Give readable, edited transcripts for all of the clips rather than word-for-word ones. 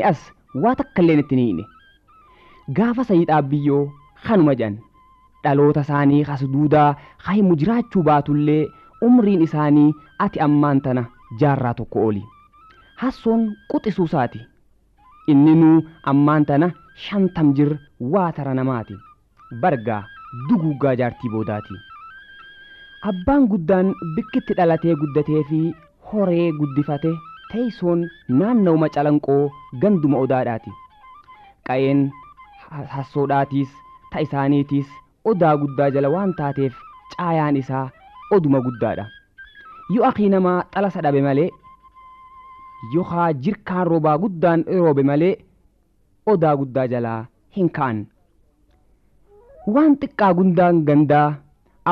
As waa takka illeen itti hin hiine. Gaafa sayii dhaabbiyyoo kanuma jedhan dhaloota isaanii kas duudaa hayimu jiraachuu baatullee umriin isaanii ati ammaan tana jaarraa tokko oli. Hassoon quxisuusaati. Inni nuu ammaan tana 50 jir waa tara namaati. Bargaa duguuggaa jaartii boodaati. Abbaan guddaan bikkitti dhalatee guddatee fi horee guddifate teessoon naannawuma calanqoo ganduma odaadhaati. Qa'een hassoodhaatiis ta isaaniitiis odaa guddaa jala waan taateef caayaan isaa oduma guddaadha. Yoo akii namaa xalasa dhabe malee yookaa jirkaan roobaa guddaan roobe malee odaa guddaa jalaa hin ka'an. Waan xiqqaa gundaan gandaa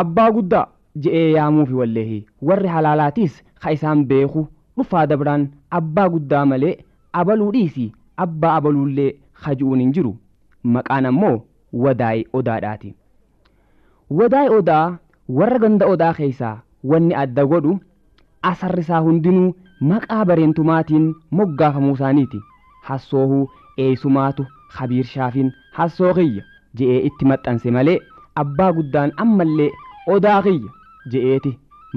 abbaa guddaa je'ee yaamuufi walleehi warri halaalaatiis ka isaan beeku dhufaa dabraan abbaa guddaa malee abaluu dhiisi abbaa abaluullee kaju'uun hin jiru. Maqaan ammoo wadaay odaadhaati. Wadaay odaa warra ganda odaa keessaa wanni adda godhu asarrisaa hundinuu maqaa bareentumaatiin moggaafamuu isaaniiti. Hassoohuu eeysumaatu Kabiir Shaafiin hassoo kiyya je'ee itti maxxanse malee abbaa guddaan ammallee odaa kiyya je'eeti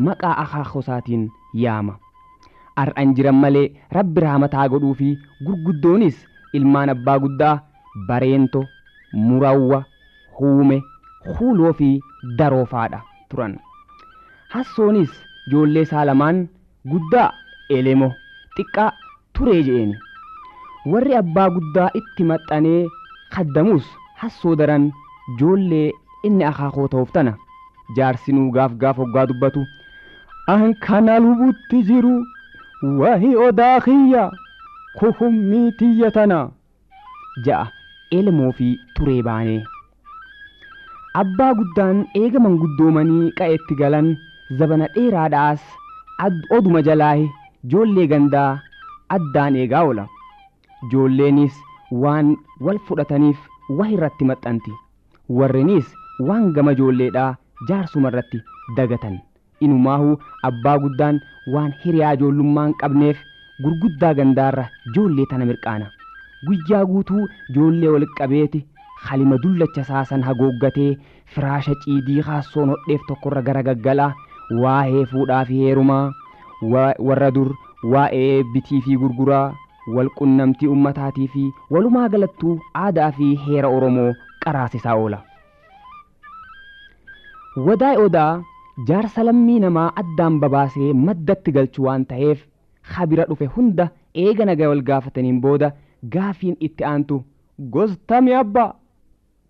maqaa akaakosaatiin yaama. Ar'an jiran malee rabbi raamataa godhuu fi gurguddoonis ilmaan abbaa guddaa bareento, murawwa, huume, huuloo fi daroofaadha turan. Hassoonis ijoollee isaa lamaan guddaa elemo xiqqaa turee je'eeni. Warri abbaa guddaa itti maxxanee kaddamus hassoo daran ijoollee inni akaakoo ta'uuf tana. Jaarsinuu gaaf gaaf hoggaa dubbatu an kana lubutti jiru wahi odaa kiyya kuhummii tiyya tana ja'a elmoo fi turee baanee. Abbaa guddaan eega manguddoomanii qa'etti galan zabana dheeraadhaas oduma jalaahi ijoollee gandaa addaan eegaa oola. Ijoolleenis waan wal fudhataniif wah irratti maxxanti. Warreenis waan gama ijoolleedhaa jaarsuma irratti dagatan. Inumaahu abbaa guddaan waan hiriyaa ijoollummaa hin qabneef gurguddaa gandaarra ijoollee tana mirqaana. Guyyaa guutuu ijoollee wal qabeeti halima dullacha saasan hagooggatee firaasha ciidii haassoon hodheef tokkorra gara gaggalaa waa'ee fuudhaa fi heerumaa warra dur waa'ee bitii fi gurguraa wal qunnamtii ummataatii fi walumaa galattuu aadaa fi heera Oromoo qaraasisaa oola. Wadaay odaa jaarsa lammii namaa addaan babaasee maddatti galchu waan ta'eef habira dhufe hunda eega nagaa wal gaafataniin booda gaafiin itti aantu gostami abbaa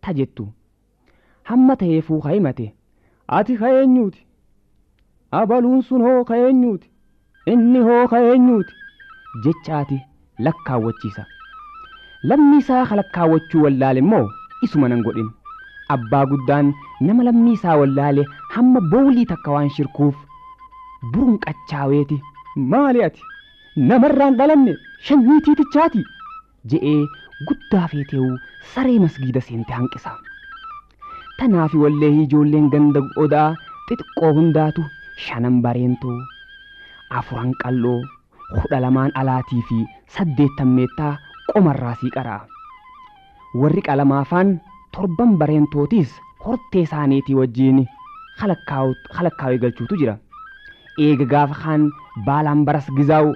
ta jettu. Hamma ta'eefuu ka himate ati ka eenyuuti? Abaluun sun hoo ka eenyuuti? Inni hoo ka eenyuuti? Jechaati lakkaawwachiisa. Lammii isaa ka lakkaawwachuu wallaale immoo isuma nan godhin. Abbaa guddaan nama lammii isaa wallaale hamma boolii takka waan shirkuuf buruun qachaaweeti. Maali ati? Namarraan dhalanne shanyii tiitichaati je'ee guddaa feeteewu saree masgiida seente hanqisa. Tanaafi walleehii ijoolleen ganda odaa xixiqqoo hundaatu shanan bareentoo, afuran qalloo, 12 alaatii fi 8 meettaa qomarraa sii qara'a. Warri qalamaafaan 7 bareentootis hortee isaaniitii wajjiin halakkaawee galchuutu jira. Eega gaafa kaan baalaan baras gizaawu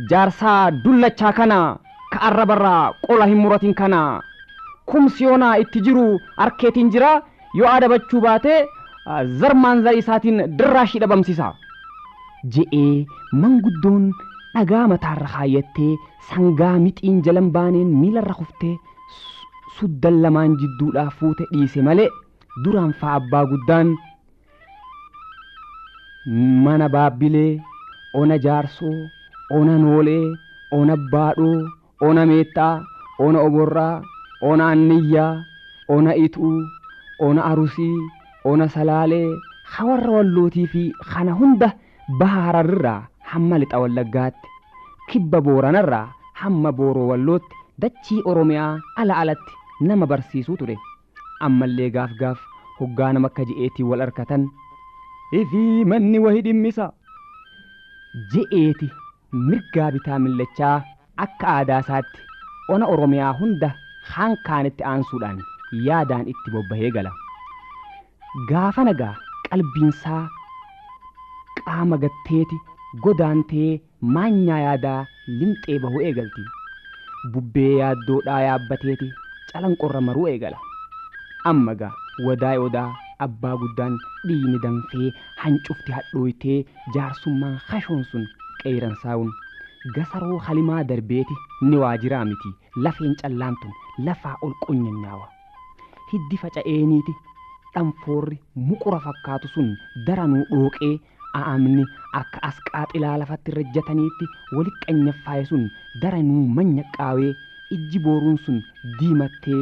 jaarsaa dullachaa kana ka arrabarraa qola hin muratin kana kumsiyoonaa itti jiru arkeetiin jira yoo adabachuu baate zarmaan zarii isaatiin dirraashii dhabamsiisa je'ee manguddoon dhagaa mataarra kaayyattee sangaa mixiin jalan baaneen miilarra kuftee suddan lamaan jidduudhaa fuute dhiise malee duraan faa abbaa guddaan mana baabbilee ona jaarsoo ona noolee ona baadhoo ona meexxaa ona oborraa ona anniyyaa ona ituu ona arusii ona salaalee hawarra wallootii fi kana hunda baha hararrirraa hamma lixa wallaggaatti kibba booranarraa hamma booroo wallootti dachii oromiyaa ala alatti nama barsiisuu ture. Ammallee gaaf gaaf hoggaa nama akka je'eetii wal harkatan ifii manni wahi dhimmisa je'eeti mirgaa bitaa millachaa akka aadaa isaatti ona Oromiyaa hunda haan kaanitti aansuudhaan yaadaan itti bobbahee gala. Gaafa nagaa qalbiinsaa qaama gatteeti godaantee maanyaa yaadaa limxee bahuu eegalti. Bubbee yaaddoodhaa yaabbateeti calanqorra maruu eegala. Amma gaa wadaay odaa abbaa guddaan dhiigni danfee hancufti hadhooytee jaarsummaan hashoon sun qeeyransaa'uun gasaroo halimaa darbeeti ni waajiraa miti lafeen callaan tun lafaa ol qonyanyaawa. Hiddi faca'eeniiti dhanfoorri muqura fakkaatu sun daranuu dhooqee a'amni akka asqaaxilaa lafatti rajjataniitti walitti qanyaffaaye sun daranuu manyaqqaawee ijji booruun sun diimattee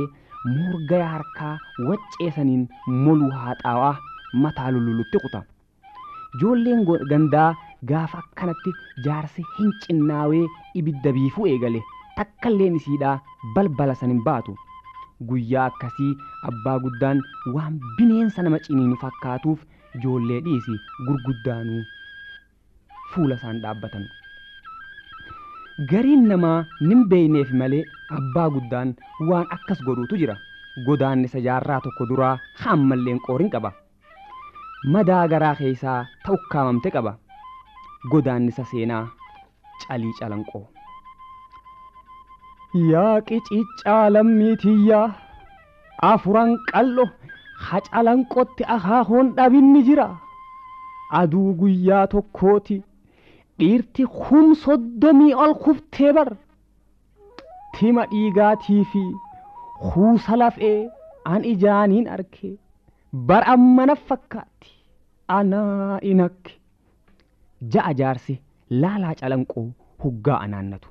moorgaya harkaa wacceesaniin moluu haaxaawaa mataa lullulutti kuta. Ijoolleen gandaa gaafa akkanatti jaarsi hin cinnaawee ibidda biifuu eegale takkalleen isiidhaa balbala san hin baatu. Guyyaa akkasii abbaa guddaan waan bineensa nama ciniinu fakkaatuuf ijoollee dhiisi gurguddaanuu fuula isaan dhaabbatan. Gariin namaa nin beeyneef malee abbaa guddaan waan akkas godhuutu jira. Godaannisa jaarraa tokko duraa hammalleen qoorin qaba. Madaa garaa keessaa ta'ukkaamamte qaba. Godaannisa seenaa calii calanqoo. Yaa qiciccaa lammii tiyyaa afuran qal'o hacalanqotti akaakoon dhabinni jira. Aduu guyyaa tokkooti dhiirti 30,000 ol kuftee bar. Tima dhiigaatii fi kuusa lafee an ijaaniin arke bar ammana fakkaatti anaa inakke. Ja'a jaarsi laalaa calanqoo hoggaa anaannatu.